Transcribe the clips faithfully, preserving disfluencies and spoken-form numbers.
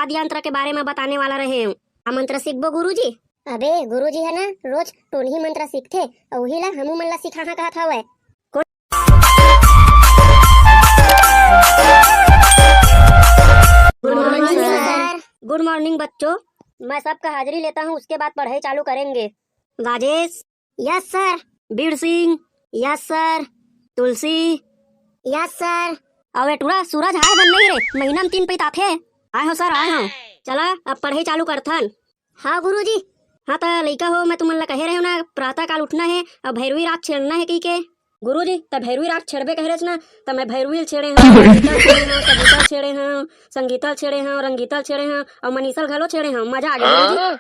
वाद्य यंत्र के बारे में बताने वाला रहे हूँ। का मंत्र सीखबो गुरुजी? अबे, गुरुजी ह ना रोज टोनही मंत्र सीखथे, अउ उही ला हमू मन ला सिखाहा कहत हवय। गुड मॉर्निंग सर। गुड मॉर्निंग बच्चों, मैं सबका हाजिरी लेता हूँ, उसके बाद पढ़ाई चालू करेंगे। Rajesh. Yes sir. Bir Singh. Yes sir. Tulsi. Yes sir. अउ ए टूरा सूरज आय धन नहीं रे, महीना में तीन पइत आथे। आय हो सर, आय हो। चला अब पढ़ाई चालू करथन। हाँ गुरुजी। हाँ त लइका हो, मैं तुमन ला कहे रहे हो ना, प्रातः काल उठना है अउ भैरवी राग छेड़ना है कहिके। गुरुजी, त भैरवी राग छेड़बे कहे रेच ना, त मैं भैरवी ल छेड़े हूँ, संगीता ल छेड़े हूँ, सविता ल छेड़े हूँ, संगीता ल छेड़े हूँ, रंगीता ल छेड़े हूँ अउ मनीषा ल घलो छेड़े हूँ, मजा आ गे गुरुजी।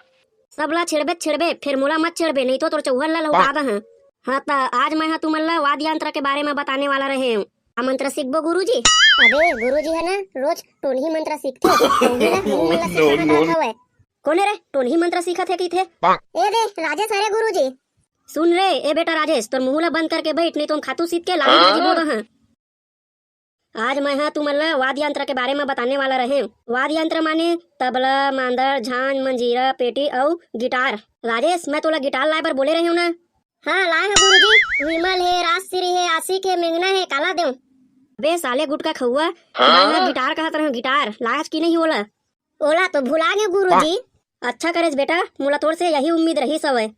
सब ला छेड़बे त छेड़बे, फेर मोला मत छेड़बे, नहीं तो तोर चौहन ला लहुटा दहूँ। हाँ त आज मैं ह तुमन ला वाद्य यंत्र के बारे में बताने वाला रहे हूँ। का मंत्र सीखबो गुरुजी? अबे गुरुजी ह ना रोज टोनही मंत्र सीखथे, उही ला हमू मन ला सिखाना कहत हवय। कोने रे टोनही मंत्र सीखत हे कहिथे? ए दे राजेश हरे गुरुजी। सुन रे ए बेटा राजेश, तोर मुंह ला बंद करके बैठ, नहीं तो हम खातू सीत के लाली भाजी बो दहूँ। आज मैं ह तुमन ला वाद्य यंत्र के बारे में बताने वाला रहे हूँ। वाद्य यंत्र माने तबला, मांदर, झांझ, मंजीरा, पेटी अउ गिटार। राजेश, मैं तोला गिटार लाए बर बोले रहे हूँ ना। हाँ, लाए हूँ गुरुजी। विमल हे, राजश्री हे, आशिक हे, मेघना हे, काला देऊँ? बे साले गुटखा खउआ, मैं ह गिटार कहत रहे हूँ, गिटार। लाए हस कि नहीं ओला? ओला तो भुला गेंव गुरुजी। अच्छा करेस बेटा, मोला तोर से यही उम्मीद रहिस हवय।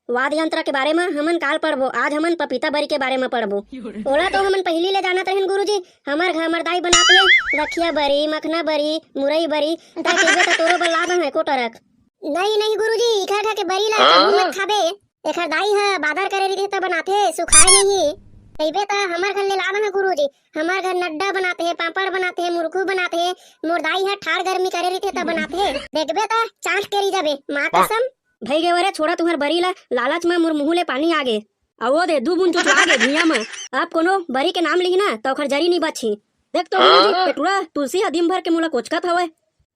वाद्य यंत्र के बारे म हमन काल पढ़बो, आज हमन पपीता बरी के बारे म पढ़बो। ओला तो हमन पहिली ले जानत रहेन गुरुजी, हमर घर हमर दाई बनात हे, रखिया बरी, मखना बरी, मुरई बरी, तैं कहिबे त तोरो बर ला दहूँ एको टरक। नहीं, नहीं गुरुजी, इखर घर के बरी ला कभू मत खाबे। एखर दाई ह बादर करे रहिथे त बनाथे, सुखाए नहीं। कहिबे त हमर घर ले ला दहूँ गुरुजी, हमर घर नड्डा बनाथे, पापड़ बनाथे, मुरखू बनाथे, मोर दाई ह ठाड़ गर्मी करे रहिथे त बनाथे। देखबे त चांट के रहि जाबे, माँ कसम। भई गे वरे, छोड़ा तुंहर बरी ला, लालच म मोर मुंह ले पानी आ गे। अवो दे, दू बूंद चुचवा गे भुइयां म। अब कोनो बरी के नाम लिही ना, त ओखर जरी नी बचही। देख तो गुरुजी, ए टूरा तुलसी ह दिन भर के मोला कोचकत हवय।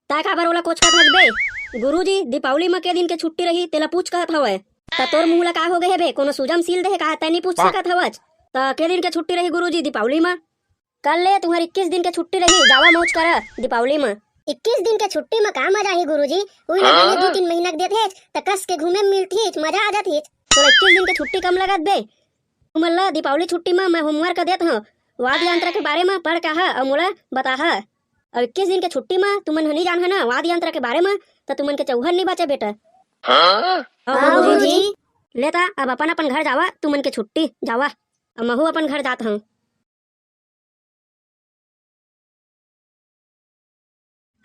तैं काबर ओला कोचकत हस बे? गुरुजी, दीपावली म के दिन के छुट्टी रही, तेला पूछ कहत हवय। त तोर मुंह ला का हो गे हे बे? कोनो सूजम सील दे हे का? तैं नी पूछ सकत हवच। त के दिन के छुट्टी रही गुरुजी दीपावली म? कल ले तुंहर इक्कीस दिन के छुट्टी रही, जावा मौज करा दीपावली म। इक्कीस दिन के छुट्टी म का मजा आही गुरुजी? उही ला महीने दू तीन महीना के देथे, त कस के घूमे म मिलथीच, मजा आ जाथीच। तोला इक्कीस दिन के छुट्टी कम लगत बे? तुमन ला दीपावली छुट्टी म मैं homework देत हंव, वाद्य यंत्र के बारे म पढ़ के आहा अउ मोला बताहा। अउ इक्कीस दिन के छुट्टी म तुमन ह नी जानहा ना वाद्य यंत्र के बारे म, त तुमन के चौहन नी बाचे बेटा। हाँ? हाँ, गुरुजी। ले ता, अब अपन अपन घर जावा, तुमन के छुट्टी, जावा। अब महू अपन घर जात हंव।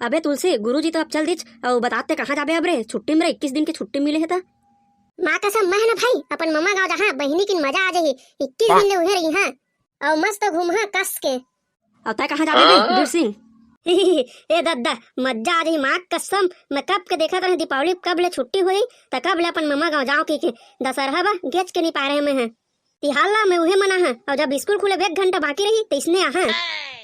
अबे तुलसी, गुरुजी तो अब चल दिच, अउ बतात ते कहाँ जाबे अब रे? छुट्टी म रे, इक्कीस दिन के छुट्टी मिले हे त। माँ कसम, मैं ह ना भाई, अपन ममा गाँव जाहा, बहिनी किन मजा आ जाही, इक्कीस दिन ले उहें रहिहा, अउ मस्त घूमहा कस के। अउ तैं कहाँ जाबे बे, बीर सिंह? ए दद्दा, मजा आ जाही, माँ कसम, मैं कब के देखत रहें दीपावली कब ले छुट्टी होही, त कब ले अपन ममा गाँव जाँव कहिके, दशहरा बा, गेच के नी पाए रहें मैं ह। तिहार ला मैं उहें मनाहा, अउ जब स्कूल खुले एक घंटा बाकी रही, तइसने आहा।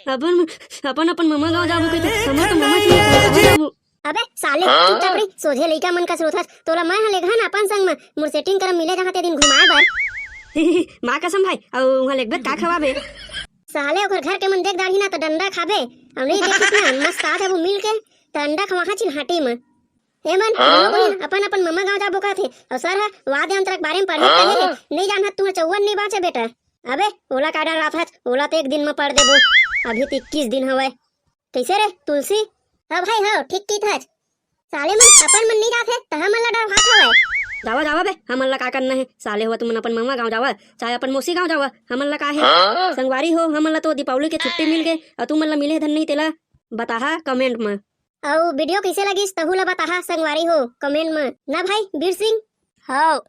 अपन, अपन, अपन ममा गाँव जाबो कहिथे, हमर तो ममा जी कहाँ जाबो? अबे साले, चुपचाप रही, सोझे लइका मन कस रोथस, तोला मैं ह लेगहा ना अपन संग म, मोर setting करम मिले जहाँ ते दिन घुमाए बर। माँ कसम भाई, अउ उहाँ लेगबे त का खवाबे? साले ओकर घर के मन देख डारही ना त डंडा खाबे, अउ नहीं देखिस ना, मस्त आ जाबो मिल के, त अंडा खवाहा चिन्हाटी म। ए मन, हाँ? दोनों बहिन अपन अपन ममा गाँव जाबो कहत हे, अउ सर ह वाद्य यंत्र के बारे म पढ़े कहे हे, हाँ? नहीं जानत तुंहर चौवन नहीं बाचे बेटा। अबे, ओला का डराथच, ओला तो एक दिन म पढ़ देबो, अभी तो इक्कीस दिन हवय। कइसे रे, तुलसी? हाँ भाई, हाँ, ठीक कहिथच। साले मन, अपन मन नहीं जात हे, त हमन ला डरवात हवय। जावा, जावा बे, हमन ला का करना हे? साले हो तुमन अपन ममा गाँव जावा, चाहे अपन मौसी गाँव जावा, हमन ला का हे? हाँ? संगवारी हो, हमन ला तो दीपावली के छुट्टी मिल गे, अउ तुमन ला मिले धन नहीं तेला बताहा comment म। अउ video कइसे लगिस, तहू ला बताहा संगवारी हो, comment म। ना भाई, बीर सिंह? हव।